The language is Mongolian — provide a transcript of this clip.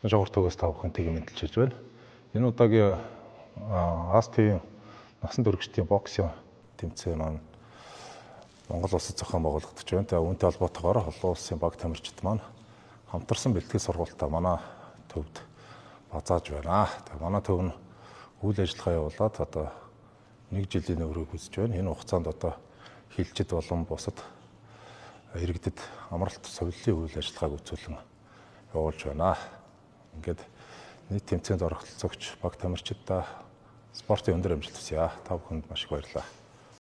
Шогор төгөөс та бүхэн тийг мэндэлж байна. Энэ удаагийн Астийн насан туршидтын боксын тэмцээн маань Монгол улсад зохион байгуулагдаж байна. Тэгээ үүнтэй холбоотойгоор олон улсын баг тамирчид маань хамтарсан бэлтгэл сургалтаа манай төвд базааж байна. Тэгээ манай төв нь үйл ажиллагаа явуулаад одоо нэг жилийн өрөөг үзэж байна. Энэ хугацаанд одоо хилчид болон бусад иргэдэд амралт совиллын үйл ажиллагааг үзүүлэн явуулж байна. Ингээд нийт тэмцээнд оролцогч баг тамирчидаа спортын өндөр амжилт хүсье. Та бүхэнд маш их баярлалаа.